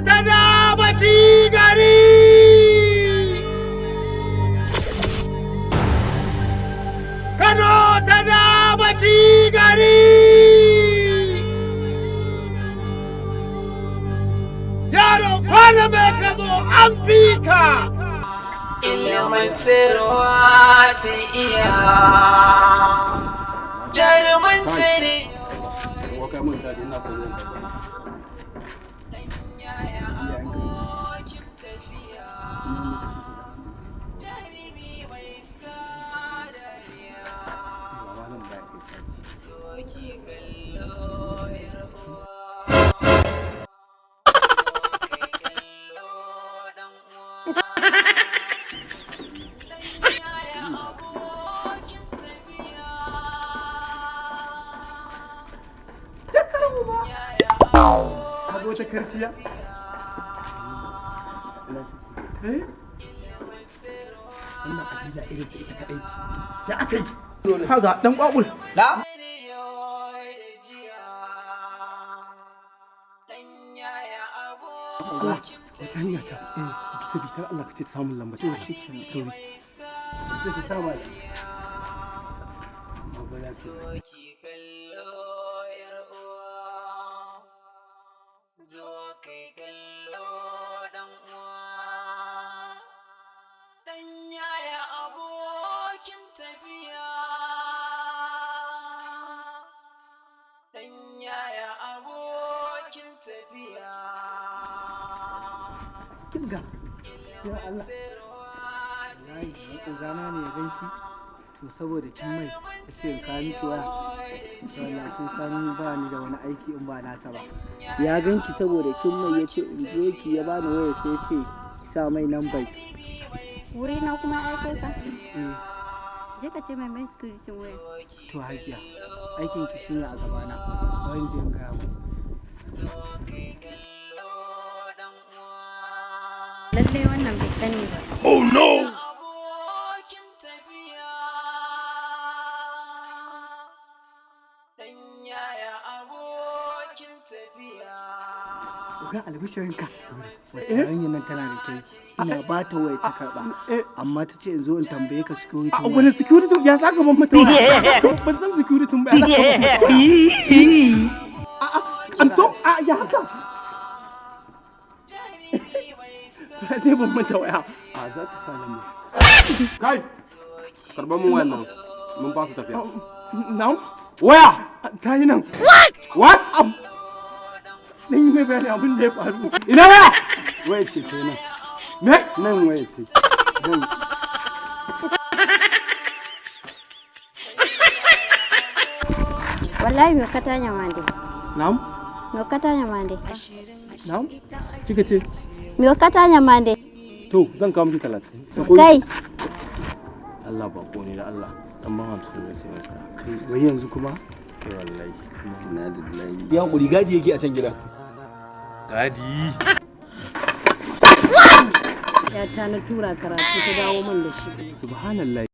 Ta Damaci gari. Kano ta Damaci gari. Yaro kwana mai ka zo an fi ka. Ilimantarwa ta iya jaruman ne. Kaga wata karsiya? Eh? Wannan ajiza irin ta ita kadai ce. Ya aka yi? Kaga dan kwakul. Da? Wata hanya ta. Bita bitar Allah ka ce ta samun lamba. To shi ke sauri. Ce ta samu. Zo kai kallo dan uwa, dan yaya abokin tafiya, dan yaya abokin tafiya. Kinga. Ya Allah. Wallahi ogana ne ya ganki, to saboda kin mai ya ce in kawo miki waya. Wallahi kin san ba ni da wani aiki in ba nasa ba. Ya ganki saboda kin mai ya ce in zo ki, ya bani waya, sai ya ce ki sa mai number ki. Wuri na kuma aiko ka? Eh. Je ka ce mai mai security waya. To hajiya, aikin ki shine a gabana, bari in je in gaya mai. Lallai wannan bai sani ba. Abokin tafiya, dan yaya abokin tafiya. Oga, albishirinka. Yarinyar nan tana da kai, ina ba ta waya ta karba, amma ta ce in zo in tambaye ka security A waya. wani security ya saka ban mata waya? Ban san security ba, ya saka ban mata waya. A I'm so a ya haka. Dai ban mata waya. A za ta sa lamba. Kai! Karɓar mun wayan nan. Mun ba su tafiya. Na'am? Waya! Ta yi nan. What? Dan yi mai bayani abin da ya faru. Ina waya? Waya ce ta nan. Me? Nan waya ce. Nan. Wallahi me kata nyamande. Na'am? Me kata nyamande. Na'am? Kika ce? Me kata nyamande. To, zan kawo miki 30. Sako. Kai. Allah ba ko ne da Allah. Dan ban 50 ne sai maka. Kai, wai yanzu kuma? Kai wallahi. Inna lillahi. Ya hakuri, gadi yake a can gida. Gadi. Yata na tura karatu ta dawo min da shi. Subhanallah.